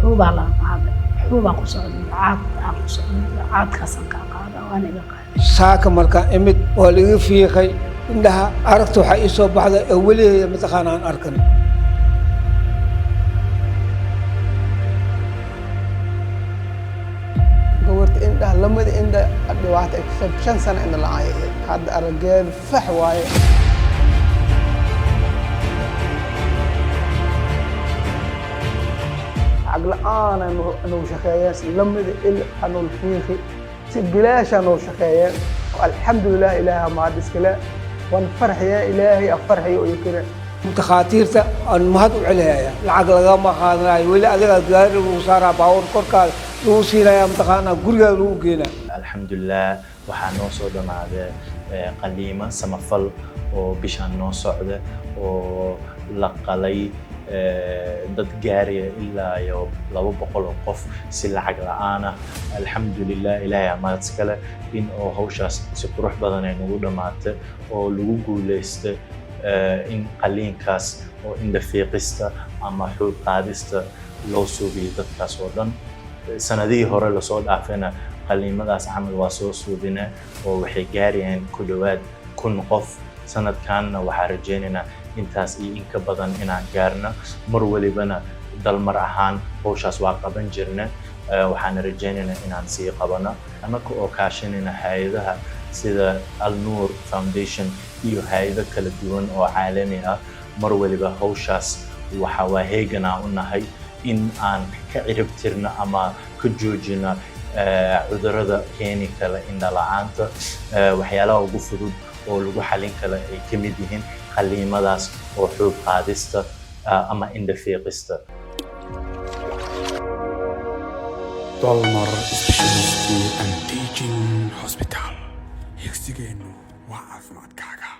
Xuubaa laga qaaday, xuubaa ku socday, caad aan ku socday, caadkaasaan kaa qaada, waana iga qaaday. Saaka markaan imid waa laiga fiiqay indhaha. Aragta waxaa ii soo baxday oo weligeeda mataqaana aan arkan. Gabarta indhaha, lamada indha dhibaata ay kasoo 5 sano indha la'aan ay ahayd. Hadda arageed fax waaye. Lacag la'aan ay nagu shaqeeyeen, lamada il anul fiiqi si bilaasha nagu shaqeeyeen. Alxamdulilah, Ilaaha mahad iskale. Waan farxiya, Ilaahay a farxiyo iyo kale. Takhaatiirta aan mahad u celihaya. Lacag lagama qaadanayo weli. Adiga gaari lagu saaraa, baabuur korkaada lagu siinaya, mataqaanaa, gurigaada lagu geenaa. Alxamdulilah, waxaa noo soo dhamaaday qaliimo samafal oo bishaan noo socda oo la qalay dad gaaraya ilaa iyo 200 oo qof si lacag la'aan ah. Alxamdulilah, Ilaahay amaad iskale in oo hawshaas si qurux badan ay nagu dhammaatay oo lagu guuleystay in qaliinkaas oo indha fiiqista ama xuub qaadista loo suubiyo dadkaas oo dhan. Sanadihii hore lasoo dhaafayna qaliimadaas camal waa soo suubine oo waxay gaarayeen ku dhowaad 1000 qof. Sanadkanna waxaa rajaynaynaa intaas iyo in ka badan inaan gaarno. Mar walibana Dalmar ahaan hawshaas waa qaban jirna, waxaana rajaynaynaa inaan sii qabano annaka oo kaashanayna hay-adaha sida Al Noor Foundation iyo hay-ado kala duwan oo caalami ah. Mar waliba hawshaas waxa waa heeganaa u nahay in aan ka cirib tirno ama ka joojino cudurrada keeni kara indha la'aanta. Waxyaalaha ugu fudud oo lagu xalin karo ay ka mid yihiin qaliimadaas oo xuub qaadista ama indha fiiqista. Dalmar Specialist and Teaching Hospital. Higsigeennu waa caafimaadkaaga.